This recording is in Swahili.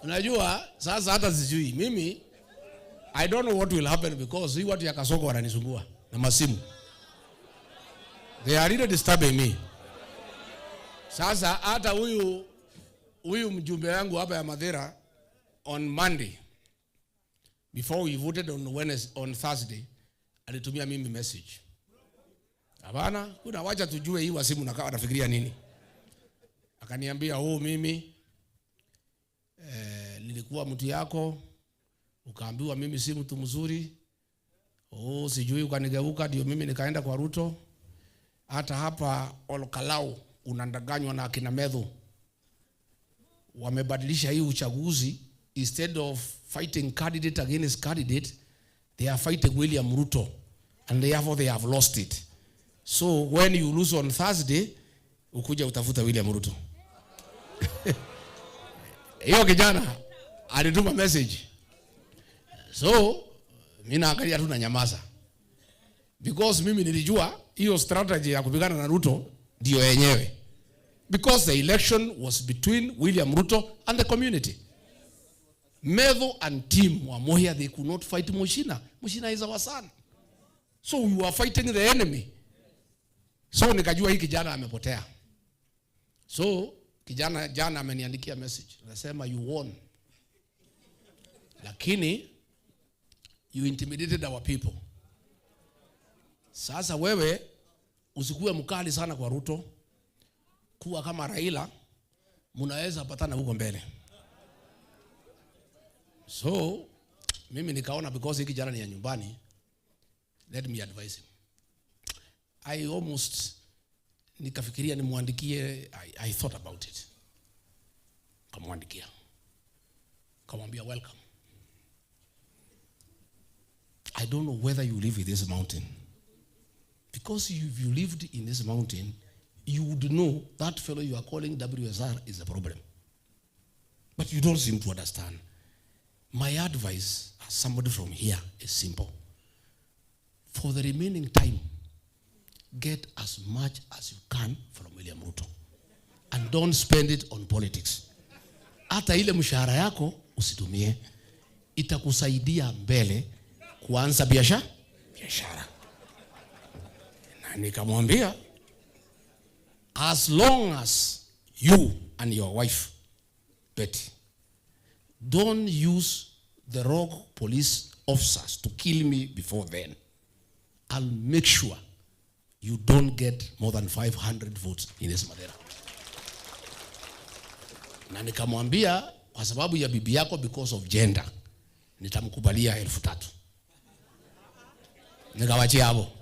Unajua sasa hata sijui mimi, I don't know what will happen because hii watu ya Kasongo wananisumbua na masimu. They are really disturbing me. Sasa hata huyu mjumbe wangu hapa ya Mathira, on Monday before we voted on Wednesday, on Thursday, alitumia mimi message. Hapana, kuna wacha tujue hii wasimu na anafikiria nini. Akaniambia, "Oh, mimi nilikuwa mtu yako, ukaambiwa mimi si mtu mzuri. Oh, sijui ukanigeuka, ndio mimi nikaenda kwa Ruto. Hata hapa Olkalou unadanganywa na akina Methu. Wamebadilisha hii uchaguzi, instead of fighting candidate against candidate, they are fighting William Ruto and therefore they have lost it. So when you lose on Thursday, ukuja utafuta William Ruto." Hiyo kijana alituma message. So mimi naangalia tu na nyamaza. Because mimi nilijua hiyo strategy ya kupigana na Ruto ndio yenyewe. Because the election was between William Ruto and the community. Methu and team wa Muhia, they could not fight Muchina. Muchina is our son. So we were fighting the enemy. So nikajua hii kijana amepotea. So kijana jana ameniandikia message. Anasema, "You won. Lakini you intimidated our people. Sasa wewe usikuwe mkali sana kwa Ruto. Kuwa kama Raila, mnaweza patana huko mbele." So mimi nikaona because hii kijana ni ya nyumbani, let me advise him. I almost nikafikiria nimwandikie. I thought about it. Kamwandikia. Kamwambia, "Welcome. I don't know whether you live in this mountain. Because if you lived in this mountain, you would know that fellow you are calling WSR is a problem. But you don't seem to understand. My advice as somebody from here is simple. For the remaining time, get as much as you can from William Ruto. And don't spend it on politics. Hata ile mshahara yako usitumie, itakusaidia mbele kuanza biashara." Na nikamwambia, "As long as you and your wife Betty don't use the rogue police officers to kill me before then, I'll make sure you don't get more than 500 votes in this Mathira." Na nikamwambia, "Kwa sababu ya bibi yako, because of gender, nitamkubalia 3,000." Nikawachia hapo.